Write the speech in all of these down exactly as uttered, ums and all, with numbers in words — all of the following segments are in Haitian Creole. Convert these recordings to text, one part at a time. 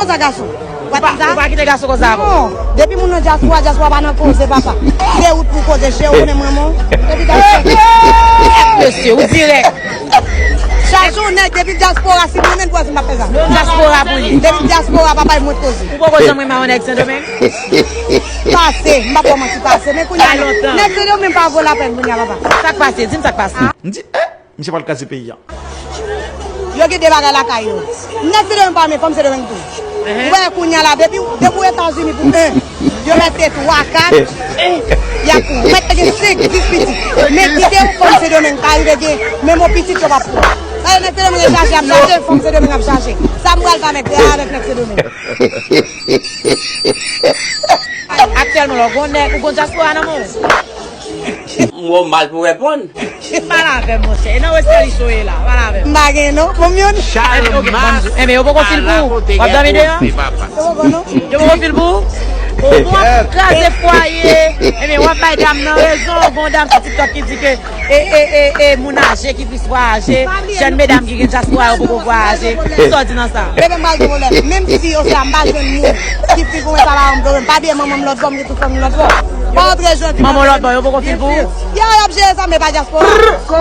Konsa gason. Ou pa, ou pa kite gason konsa ankò. Non, depi moun nan dyaspora, dyaspora pa nan koze, papa. Se ou t pou koze, se ou konnen mwen, mon. Depi dyaspora. Mesye, ou dirèk. Chache yon nèg depi dyaspora, si mwen menm pou di m ap fè sa. Dyaspora pou li. Depi dyaspora, papa, mwen koze. Ou poko janm renmen yon nèg Sendomeng? Pase, m pa pou manti pase. Men kounye a, nèg Sendomeng pa vo lapèn kounye a, papa. Sa k pase? Di m sa k pase. M di, eh, misye pral kraze peyi a. Yo gen de bagay lakay yo. Nèg Sendomeng pa renmen fanm Sendomeng tou. Ou wè kounye a la, depi, depi w Etazini pou en, yo mete twa, kat, y ap ou mèt gen senk, dis pitit. Men kite yon fanm Sendomeng ka rive gen menm yon pitit yo p ap pran. Sa yo nèg Sendomeng ap chache, ap chache, fanm Sendomeng ap chache. Sa m pral fè avèk, avèk nèg Sendomeng. Aktyèlman, lè w gon nèg, ou gon dyaspora nan men w. M wè w mal pou reponn. Pale avè m, monchè. E nan Westerlie Show ye la. Pale avè m. M pa gen non. Bon, m youn. Enben, ok, ban m di w. Enben, yo poko fil pou ou. W ap dòmi deyò? Yo poko non. Yo poko fil pou ou? Ou bon, w ap kraze fwaye. Enben, w ap bay dam nan rezon. Gon dam sou TikTok ki di ke e, e, e, e, moun aje ki plis vwayaje. Jèn medam ki gen dyaspora yo poko vwayaje. Kisa w di nan sa? Bebe, m pa gen pwoblèm. Menm si yo se a m pa jwenn moun ki fil pou mwen, sa pa yon pwoblèm. Pa bliye manman m lòt bò, m gen tout fanmi m lòt bò. Pa antre jodi. Manman w lòt bò, yo poko fil pou ou? Ya, y ap jere sa, men pa dyaspora.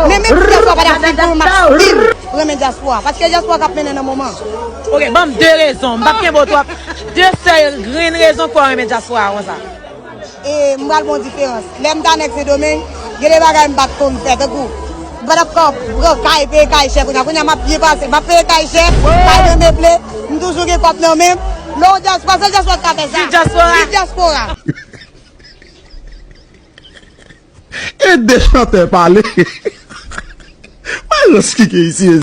Men menm si dyaspora pa ta fil pou mwen, m ap still renmen dyaspora. Paske dyaspora k ap mennen nan moman. Ok, ban m de rezon. M p ap kenbe w twòp. De sèl grenn rezon k fè w renmen dyaspora konsa. E m pral ba w diferans. Lè m ta nèg Sendomeng, gen de bagay m pa t konn fè, tankou m pa t ap ka pran kay, peye kay chè kounye a. Kounye a m ap byen pase, m ap peye kay chè, kay mwen meble, m toujou gen kòb nan men m. Lè w dyaspora, se dyaspora k ka fè sa. Viv dyaspora. Viv dyaspora. E de chantè pale. Malans ki gen isi.